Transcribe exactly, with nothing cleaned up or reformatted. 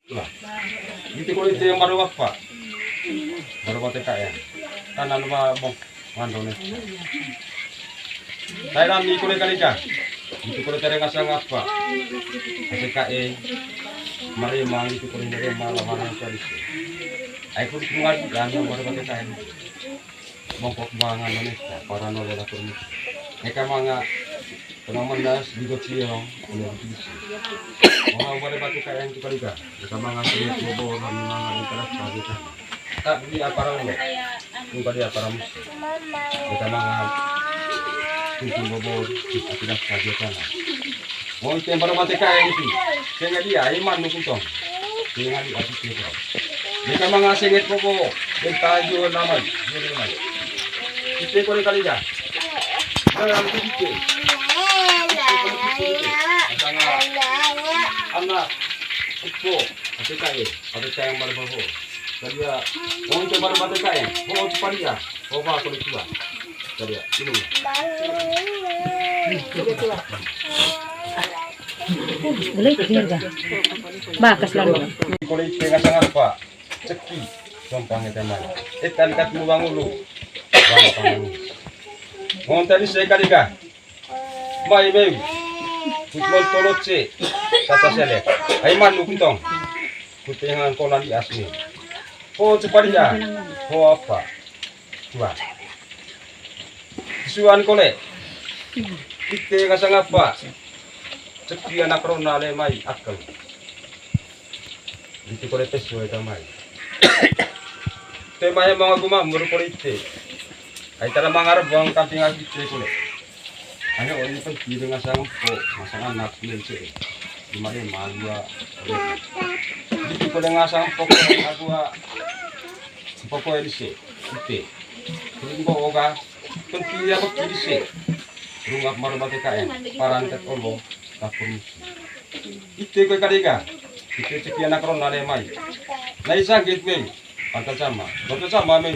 Lah. Ite kole ite yang baru apa? Baru bate kae. Kanan ma bok mando ne. Saya nami kole kali ka. Ite kole tere ngasang apa? Ate kae. Mari mang ite kole tere malam malam kali. Ai kuli kungat dan baru bate kae. Mongkok bangan Indonesia, para nole latur ni. Eka manga, kena mendas di gociong, oleh bisi. Orang pada batu kae yang kita lihat. Eka manga sini bobo, orang manga di teras lagi kan. Tak dia para ulo, bukan dia para musuh. Eka manga, tujuh bobo, tidak lagi kan. Mo ite baru bate kae ite. Senga dia, iman nu kuntong. Senga dia ati kira. Ite manga senget bobo. Benta jo naman. Jo naman. Ite kole kali ja. Dalam ite. Ite kole ite. Sanga. Anak. Upo. Bate kae. Bate kae yang baru bobo. Tadi ya. Mo ite baru bate kae. Mo cepat dia. Bobo kole tua. Boleh, biar dah. Bakas lalu. Kole ite ngasang apa? Ceki. Sompang ite mai. Ite likat mu bang ulu. Bang pangan. Ngonta di saya kali kah? Mai beu. Kutmon tolot se. Tata sele. Ai manu kuntong. Kutengan konan di asmi. Oh, cepat ya. Oh, apa? Tua. Suan kole. Ite ngasang apa? Ceki anak rona le mai akal. Ite kole pesu eta mai. Te mai manga guma muru kole ite. Ai tara mangar buang kamping agi ite kole. Ayo ini pergi dengan sang po, masang anak le ite. Lima lima dua. Ite kole ngasang po dua. Pokoknya di se, ite. Kulit bo oga, penting ya kok di se. Rungap maru bate kae, parantet olo, dapur musi. Ite kue kadega, ite ceki anak rona le mai. Nai sakit me, pantas sama, pantas sama me.